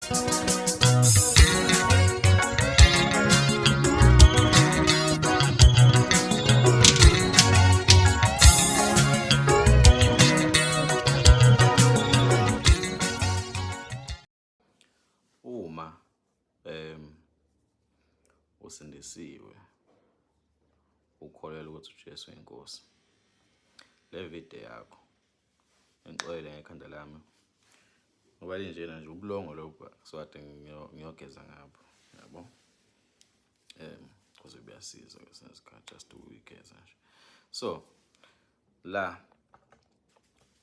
Uma usindisiwe, ukholelwa ukuthi uJesu uyinkosi, le video yakho ngixolele ngekhanda lami ngoba linjena nje ubulongo lobu, so kade ngiyogeza ngapho, yabo, kuze kuyasiza kwesinye isikhathi just ukuyigeza nje. So la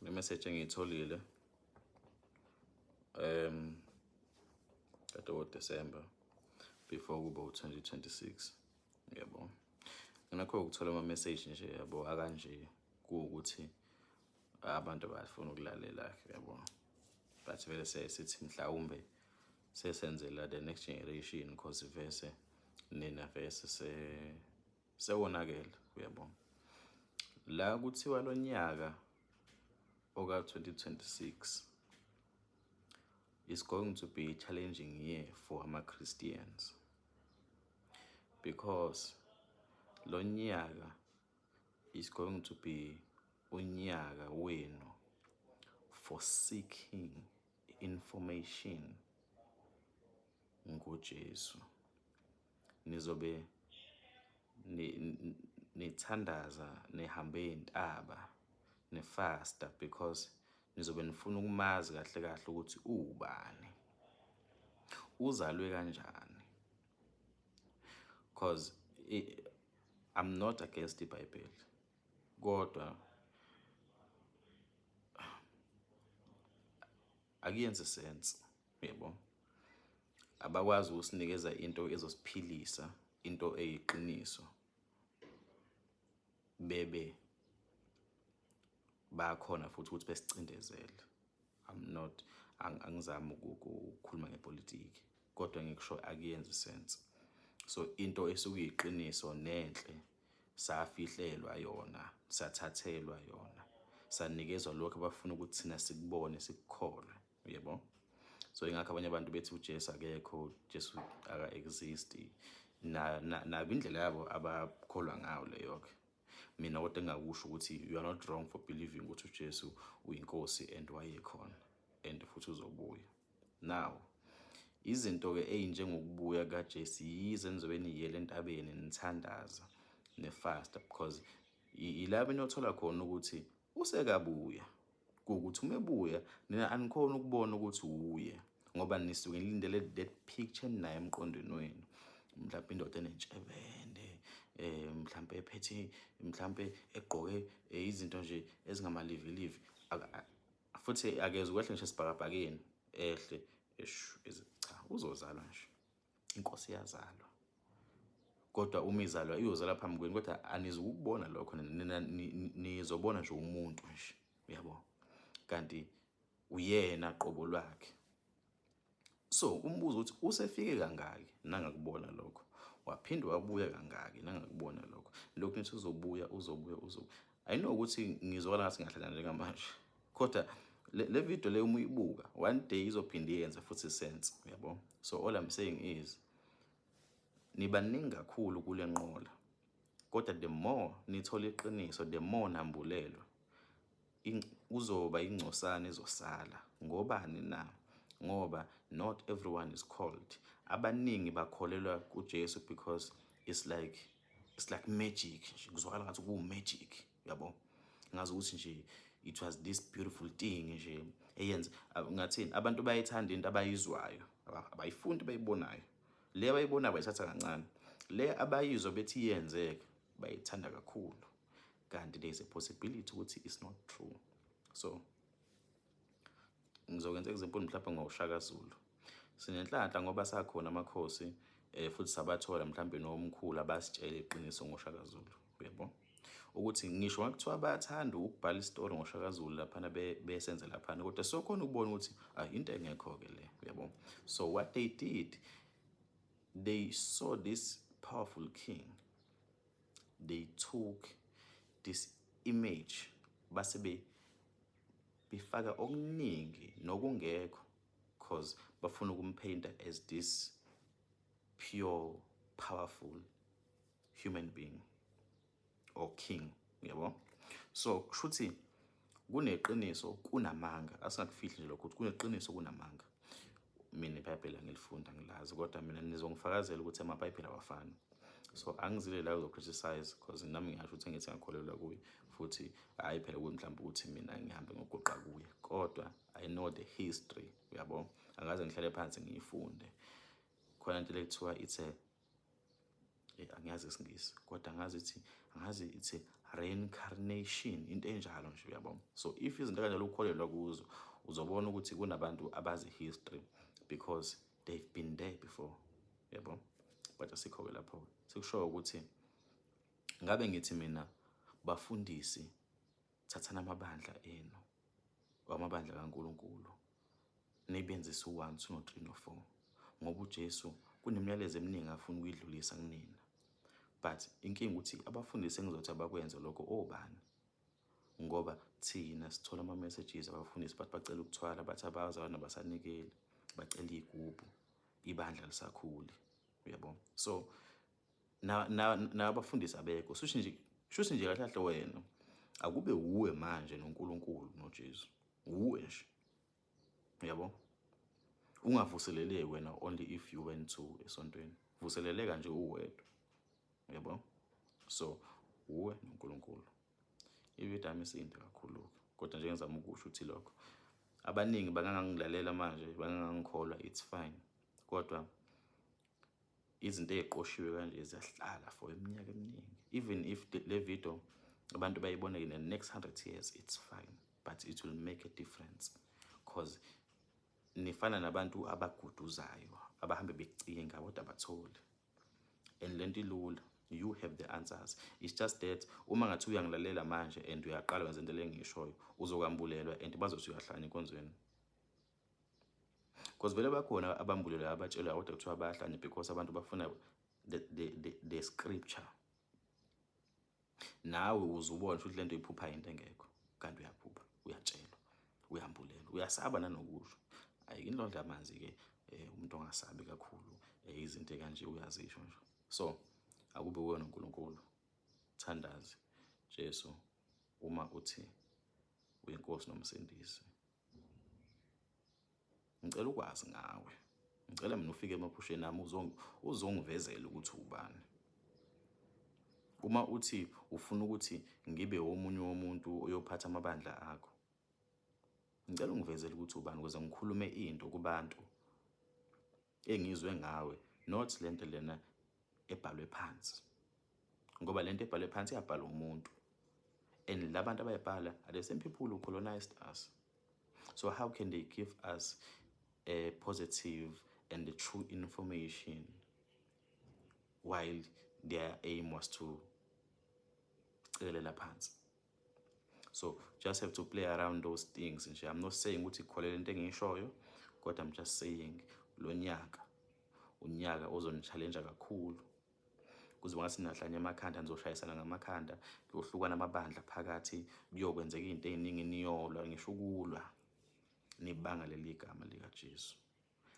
le message engiyitholile kade ngo-December before kuba u-2026, yabo, nginakho ukuthola ama-message nje, yabo, akanje kuwukuthi abantu abafuna ukulalela, yabo, but vele sithi mhlawumbe sesenzela the next generation, because vese nina vese se sewonakele, uyabo. La kuthiwa lo nyaka oka 2026 is going to be a challenging year for ama Christians, because lo nyaka is going to be unyaka wenu for seeking information ngoJesu. Nizobe nithandaza, nihambe intaba, nifasta, because nizobe nifuna ukumazi kahle kahle ukuthi uwubani, uzalwe kanjani, cause I'm not against iBhayibheli, kodwa akuyenze sense, yebo. Abakwazi ukusinikeza into ezosiphilisa, into eyiqiniso, bebe bakhona futhi ukuthi besicindezele. I'm not angizami ukukhuluma ngepolitiki, kodwa ngikusho akuyenzi sense. So into esuke iyiqiniso nenhle safihlelwa yona, sathathelwa yona, sanikezwa lokho abafuna ukuthi thina sikubone, sikukholwe, yebo. So ingakho abanye abantu bethi uJesu akekho, Jesu aka-exist, nabo indlela yabo abakholwa ngayo leyo ke. Mina kodwa engakusho ukuthi you are not wrong for believing ukuthi uJesu uyinkosi and wayekhona and futhi uzobuya. Now izinto ke eyinjengokubuya kaJesu yize nizobe niyele entabeni, nithandaza, nefasta, because yilapho eniyothola khona ukuthi usekabuya, kuwukuthi uma ebuya nina anikhona ukubona ukuthi uye, ngoba nisuke nilindele that picture eninayo emqondweni wenu, mhlawumbe indoda enentshebende, mhlawumbe ephethe, mhlawumbe egqoke izinto nje ezingamalivilivi, futhi akeze ukwehle ngisho esibhakabhakeni, ehle eshu. Cha, uzozalwa nje, inkosi iyazalwa, kodwa uma izalwa iyozalwa phambi kwenu, kodwa anizukubona lokho nina, nizobona nje umuntu nje, uyabo, kanti uyena qobo lwakhe. So umbuzo uthi usefike kangaki nangakubona lokho, waphinde wabuya kangaki nangakubona lokho, lokhu nithi uzobuya, uzobuya, uzobuya. I know ukuthi ngizwakala ngathi ngiyahlala njengamanje, kodwa le video le uma uyibuka one day izophinde iyenze futhi sense, uyabo. So all I'm saying is nibaningi kakhulu kule nqola, kodwa the more nithola iqiniso, the more nambulelwa, kuzoba ingcosana ezosala. Ngobani na? Ngoba not everyone is called. Abaningi bakholelwa kuJesu because it's like magic nje, kuzwakala ngathi ku magic, yabo, ngazi ukuthi nje it was this beautiful thing nje eyenza ngathini. Abantu bayithanda into abayizwayo, abayifundi bayibonayo. Le abayibonayo bayithatha kancane, le abayizwa bethi iyenzeka bayithanda kakhulu, kanti there is a possibility ukuthi it's not true. So ngizokwenza example mhlawumbe ngoShaka Zulu. Sinenhlanhla ngoba sakhona amakhosi, futhi sabathola mhlawumbe nomkhulu abasitshela iqiniso ngoShaka Zulu, uyabo, ukuthi ngisho ngakuthiwa bayathanda ukubhala isitori ngoShaka Zulu laphana, besenze laphana, kodwa sokhona ukubona ukuthi ah, into engekho-ke le, uyabo. So what they did, they saw this powerful king, they took this image, base befaka okuningi nokungekho. Cause bafuna ukumpainta as this pure, powerful human being or king, yabo. So kushuthi kuneqiniso, kunamanga. Asingakufihli nje lokho ukuthi kuneqiniso, kunamanga. Mina iBhayibheli angilifunda, ngilazi, kodwa mina nizongifakazela ukuthi amaBhayibheli awafani. So angizile la uzo-criticize, because nami ngiyasho ukuthi ngithi ngiyakholelwa kuye futhi, hhayi phela ukuthi mhlawumbe ukuthi mina ngihambe ngokuguqa kuye, kodwa I know the history, uyabo. Angaze ngihlale phansi ngiyifunde khona into le kuthiwa it's a angiyazi isiNgisi, kodwa angazi ithi, angazi, it's a reincarnation, into enjalo nje, uyabo. So if izinto kanjalo ukholelwa kuzo, uzobona ukuthi kunabantu abazi history because they've been there before, yabo. But asikho-ke lapho-ke. Sekushoyo ukuthi ngabe ngithi mina, bafundisi, thathana amabandla enu, amabandla kaNkulunkulu, nibenzise u-1, 2, no-3, no-4, ngoba uJesu kunemiyalezo eminingi afuna ukuyidlulisa kunina. But inkinga ukuthi abafundisi engizothi abakwenze lokho obani? Ngoba thina sithola ama-messages abafundisi, bathi bacela ukuthwala, bathi abazalwane basanikeli, bacela iy'gubhu, ibandla lisakhuli, uyabo. So nabafundisi abekho. Shuthi nje kahle kahle wena akube wuwe manje noNkulunkulu noJesu, wuwe nje, uyabo. Ungavuseleleki wena only if you went to esontweni. Vuseleleka nje uwedwa, uyabo. So uwe noNkulunkulu. Ividiyo yami isinde kakhulu, kodwa nje ngizama ukusho ukuthi lokho abaningi bangangilalela manje, bangangikholwa, it's fine, kodwa izinto ey'qoshiwe kanje ziyahlala for iminyaka eminingi. Even if le video abantu bayibone in the next 100 years, it's fine, but it will make a difference, 'cause nifana nabantu abaguduzayo, abahambe becinga kodwa abatholi. And lento ilula, you have the answers. It's just that uma ngathi uyangilalela manje and uyaqala wenza into le engiyishoyo, uzokwambulelwa and bazothi uyahlanya enkonzweni, because vele bakhona abambulelwayo, abatshelwayo, kodwa kuthiwa bayahlanya, because abantu bafuna the scripture. Nawe uze ubone futhi lento iphupha into engekho, kanti uyaphupha, uyatshelwa, uyambulelwa, uyasaba nanokusho. Ayi, indlondla amanzi-ke, umuntu ongasabi kakhulu izinto ekanje uyazisho nje. So akube kuwena uNkulunkulu, thandaze. Jesu, uma uthi uyiNkosi nomsindisi, ngicela ukwazi ngawe. Ngicela mina ufike emaphusheni ami, uzongivezela ukuthi ubani. Uma uthi ufuna ukuthi ngibe omunye womuntu oyophatha amabandla akho, ngicela ungivezele ukuthi ubani, ukuze ngikhulume into kubantu engizwe ngawe, not lento lena ebhalwe phansi, ngoba lento ebhalwe phansi iyabhalwa umuntu, and labantu abayibhala are the same people who colonized us. So how can they give us a positive and the true information while their aim was to cekelela phansi? So just have to play around those things nje. I'm not saying ukuthi ikholele into engiyishoyo, kodwa I'm just saying lo nyaka unyaka ozoni-challenge kakhulu, kuze ngathi nahlanye emakhanda, nizoshayisana ngamakhanda, kuyohlukana amabandla phakathi, kuyokwenzeka izinto ey'ningi, niyolwa ngisho ukulwa, nibanga leli gama likaJesu.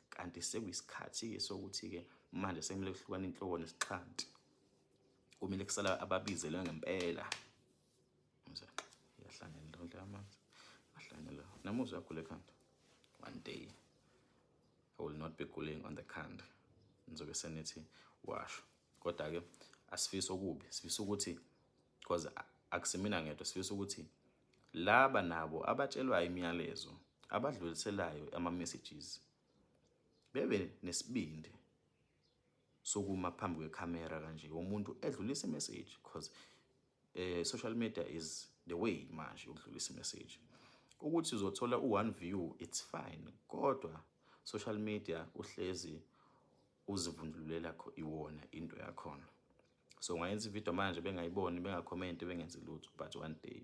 Kanti sekuyisikhathi-ke sokuthi-ke manje sekumele kuhlukane inhloko nesixhanti, kumele kusala ababizelwe ngempela. Iyahlangela indlondlo yamanzi, ahlangela namuza, uyagula ekhanda. One day I will not be gulling on the khanda, nizobe senithi washo. Kodwa-ke asifisi okubi, sifisa ukuthi, because akusimina ngedwa, sifisa ukuthi laba nabo abatshelwayo imiyalezo, abadluliselayo ama-messages, bebe nesibindi sokuma phambi kwekhamera kanje, umuntu edlulisa imessage, because social media is the way manje yokudlulisa imessage. Ukuthi uzothola u-one view, it's fine, kodwa social media uhlezi uzivundululela iwona into yakhona. So ungayenza ividiyo manje, bengayiboni, bengakhomenti, bengenzi lutho, but one day.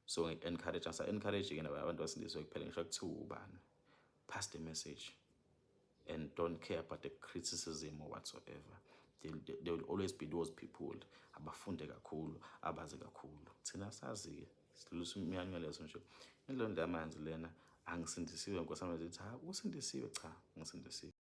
So encourage, asa-encourage-ke nabantu basindiswe kuphela, ngisho kuthiwa ubani, pass the message and don't care about the criticism or whatsoever. There will always be those people abafunde kakhulu, abazi kakhulu. Thina sazi-ke, sidlulisa imiyalezo nje. Indlondlo yamanzi lena. Angisindisiwe, Nkosi yami. Zithi, "Ha, usindisiwe." Cha, ngisindisiwe.